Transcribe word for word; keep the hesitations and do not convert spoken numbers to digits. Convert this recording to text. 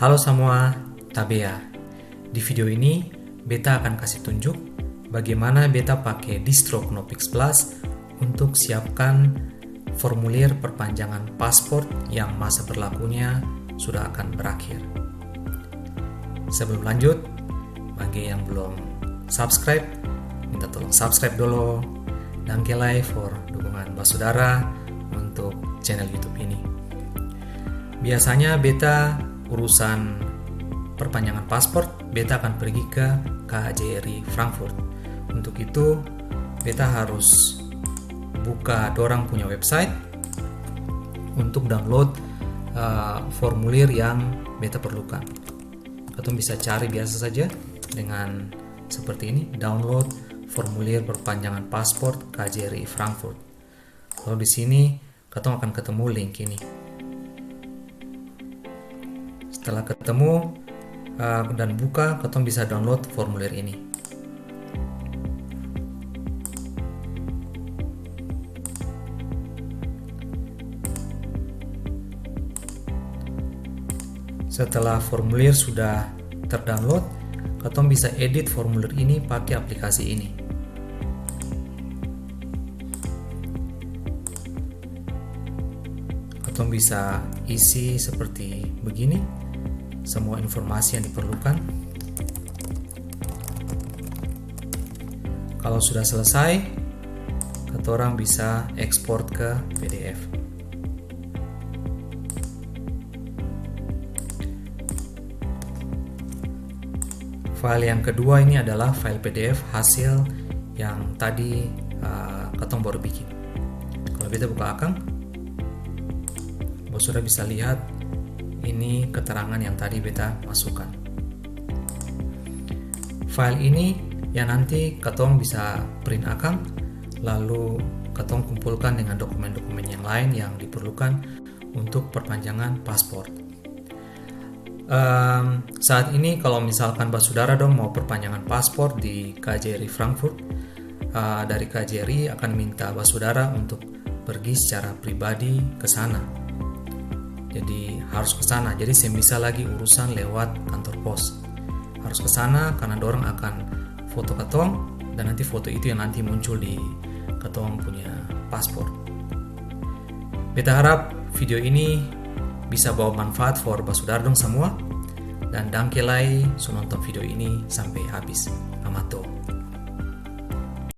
Halo samua, tabea. Di video ini, beta akan kasi tunjuk bagaimana beta pake distro Knoppix Plus untuk siapkan formulir perpanjangan paspor yang masa berlakunya sudah akan berakhir. Sebelum lanjut, bagi yang belum subscribe, minta tolong subscribe dolo. Danke lai for dukungan basudara untuk channel YouTube ini. Biasanya beta urusan perpanjangan paspor, beta akan pergi ke K J R I Frankfurt. Untuk itu, beta harus buka dorang punya website untuk download, eh, formulir yang beta perlukan. Katong bisa cari biasa saja dengan seperti ini, download formulir perpanjangan paspor K J R I Frankfurt. Lalu di sini katong akan ketemu link ini. Setelah ketemu, eh, dan buka, katong bisa download formulir ini. Setelah formulir sudah terdownload, katong bisa edit formulir ini pake aplikasi ini. Katong bisa isi seperti begini, semua informasi yang diperlukan. Kalau sudah selesai, katorang bisa ekspor ke P D F. File yang kedua ini adalah file P D F hasil yang tadi, uh, katong baru bikin. Kalau beta buka akang, basudara bisa lihat ini keterangan yang tadi beta masukkan. File ini yang nanti katong bisa print akang, lalu katong kumpulkan dengan dokumen-dokumen yang lain yang diperlukan untuk perpanjangan paspor. Em, saat ini kalau misalkan basudara dong mau perpanjangan paspor di K J R I Frankfurt, eh, dari K J R I akan minta basudara untuk pergi secara pribadi ke sana. Jadi harus ke sana. Jadi seng bisa lagi urusan lewat kantor pos. Harus ke sana karena dorang akan foto katong dan nanti foto itu yang nanti muncul di katong punya paspor. Beta harap video ini bisa bawa manfaat for basudara dong samua, dan danke lai su nonton video ini sampe habis. Amato.